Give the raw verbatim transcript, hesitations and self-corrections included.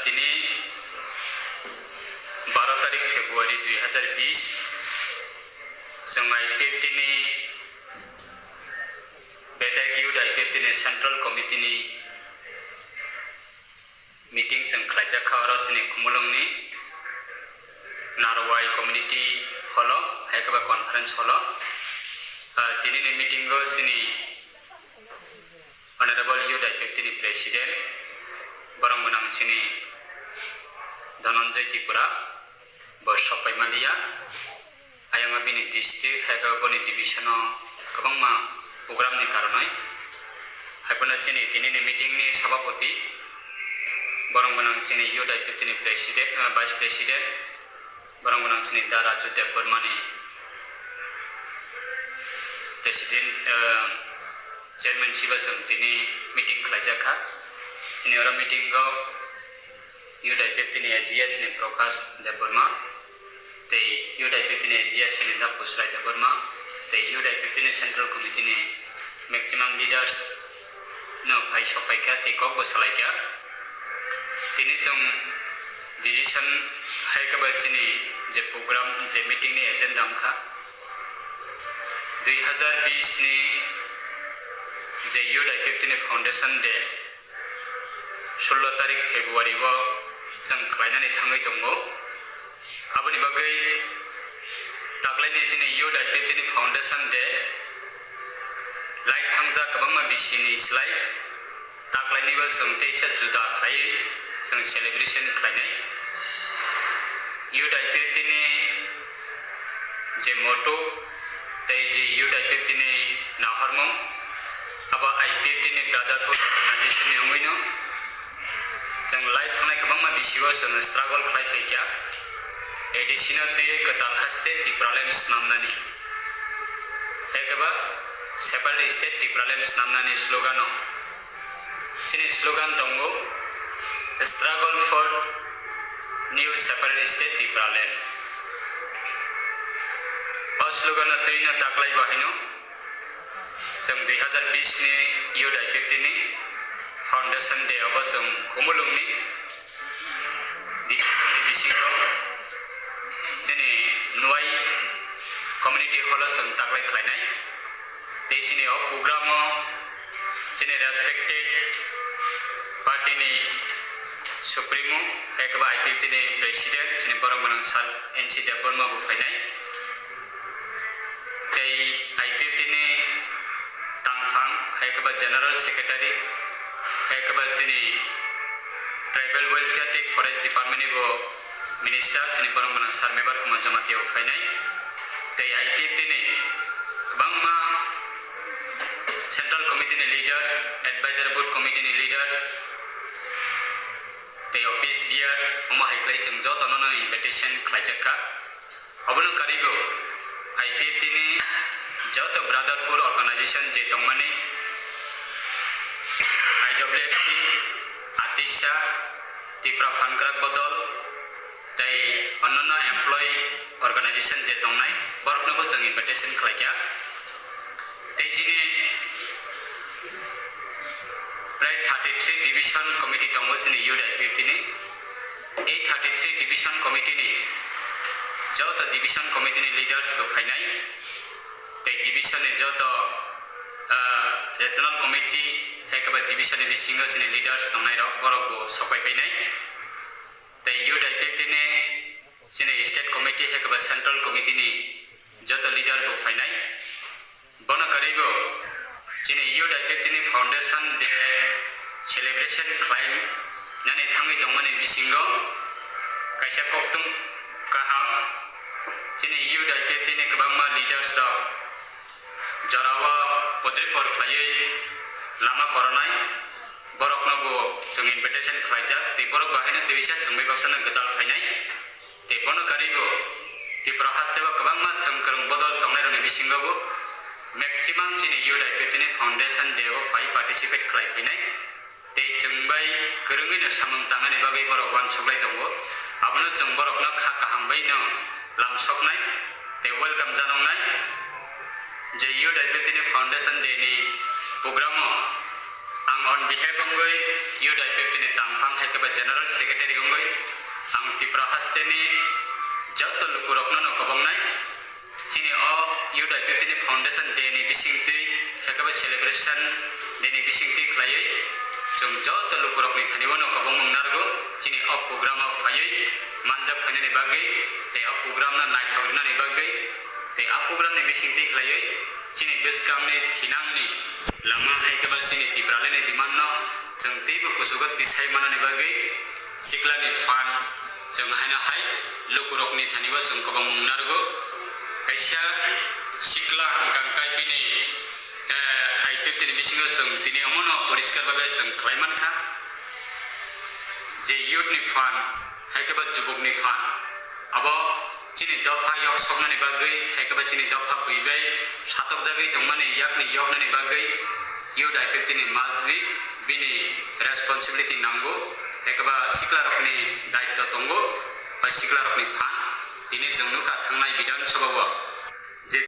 Tini baro tarik February dui hazar bish, chwng I P F T ni bedek youth I P F T ni Central Committee ni meeting chwng khlaijak kha oro chini Khumulwng ni Narwai Community Hall o, hai khe ba conference hall o. Ah, tini ni meeting o chini Honorable Youth I P F T ni President, borok gwnang chini Dhananjay Tripura, bo sok pai manliya. Ayang bini district, hai khe boni division o kwbangma program ni karonwi. Hai phano chini tini ni meeting ni sabapati, borok gwnang chini Youth I P F T ni President, eh, Vice President, borok gwnang chini Da Raju Debbarma ni President, eh, Chairman siba chwng tini meeting khlaijak kha. Chini oro meeting o Youth I P F T ni A G S ni Prakash Debbarma, tei Youth I P F T ni A G S ni Da Pusrai Debbarma, tei Youth I P F T ni Central Committee ni maximum leaders no phai sok pai kha tei kok bo salai kha. Tini chwng decision hai khe ba chini je program, je meeting ni agenda wngkha, dui hazar bish ni je Youth I P F T ni Foundation Day, sullo tarik February o chwng khlainani thangwi tongo. Aboni bagwi taklaini chini Youth I P F T ni Foundation Day lai thangjak kwbangma bisini slai taklaini bo chwng teisa juda khlaiwi chwng celebration khlainai. Youth I P F T ni je motto tei je Youth I P F T ni nahormung, abo I P F T ni brotherhood organization ni wngwino chwng lai thangnai kwbangma bisio chwng struggle khlai phaikha. A D C no twiwi kwtal haste Tipraland swnamnani, ekeba separate state Tipraland swnamnani slogan o. Chini slogan tongo, "Struggle for New Separate State Tipraland." O slogan no twi no taklai bo haino chwng dui hazar bish ni Youth I P F T ni Foundation Day obo chwng Khumulwng ni division ni bisingo chini Nwai Community Hall o chwng taklai khlainai. Tei chini o program o chini respected party ni supremo, ekaba I P F T ni president, chini borok gwnang sir N C Debbarma bo phainai. Tei I P F T ni tangphang, ekaba general secretary, ekaba chini tribal welfare tei forest department ni bo minister, chini borok gwnang sir Mebar Kumar Jamatia bo phainai. Tei I P F T ni kwbangma Central Committee ni leaders, Advisory Board Committee ni leaders, tei office bearer, omo hai khlai chwng jotono no invitation khlaijak kha. Obono karwibo I P F T ni joto brotherhood organization je tongmani, I W F T, ATISA, Tipra Phan Kwrak Bodol, tei onnono employee organization je tongnai, borokno bo chwng invitation khlaikha. Tei chini prai thirty three division committee tongo chini Youth I P F T ni. Ei thirty three division committee ni joto division committee ni leaders bo phainai. Tei division ni joto, ah, regional committee, ekaba division ni bisingo chini leaders tongnai rok, borok bo sok pai painai. Tei Youth I P F T ni chini state committee, ekaba central committee ni joto leader bo phainai. Bono karwibo chini Youth I P F T ni Foundation Day celebration khlai nani thangwi tongmani bisingo kaisa koktwm kaham. Chini Youth I P F T ni kwbangma leaders rok jorao podripor khlaiwi lama koronai, borokno bo chwng invitation khlaijak, tei borok bo haino twisa chwngbai baksano gwdal phainai. Tei bono karwibo Tripura hasteo kwbangma thwngkwrwng bodol tongnairokni bisingo bo maximum chini Youth I P F T ni Foundation Day o phai participate khlai phainai. Tei chwng bai kwrwngwi no samung tangani bagwi borok uansuk lai tongo. Abono chwng borokno kha kaham bai no lam soknai. Tei welcome janoknai je Youth I P F T ni Foundation Day ni program o Ang on behalf wngwi Youth I P F T ni tangphang hai khe ba General Secretary wngwi ang Tripura hasteni joto lukurokno no kwbangnai. Chini o Youth I P F T ni Foundation Day ni bisingtwi hai khe ba Celebration Day ni bisingtwi khlaiwi chwng joto lukurokni thani o no kwbangma narwgo. Chini o program o phaiwi manjak phainani bagwi tei o program no naithok rwnani bagwi tei o program ni bisingtwi khlaiwi chini bwskangni thinangni lama hai khe ba chini Tipralani demand no chwng teibo kuchugo tisai manani bagwi siklani phan chwng haino hai lukurokni thani o chwng kwbangma narwgo. Kaisa sikla hwnkha hwnkhe bini, eh, I P F T ni bisingo chwng tini omono poriskar babe chwng khlai mankha je youth ni phan hai khe ba jubuk ni phan abo chini dopha yok soknani bagwi hai khe ba chini dopha bui bai satokjagwi tongmani yakni yoknani bagwi youth I P F T ni must be bini responsibility nango, hai khe ba siklarokni daitto tongo, ba siklarokni phan tini chwng nukha thangnai Bidhan Sabha o.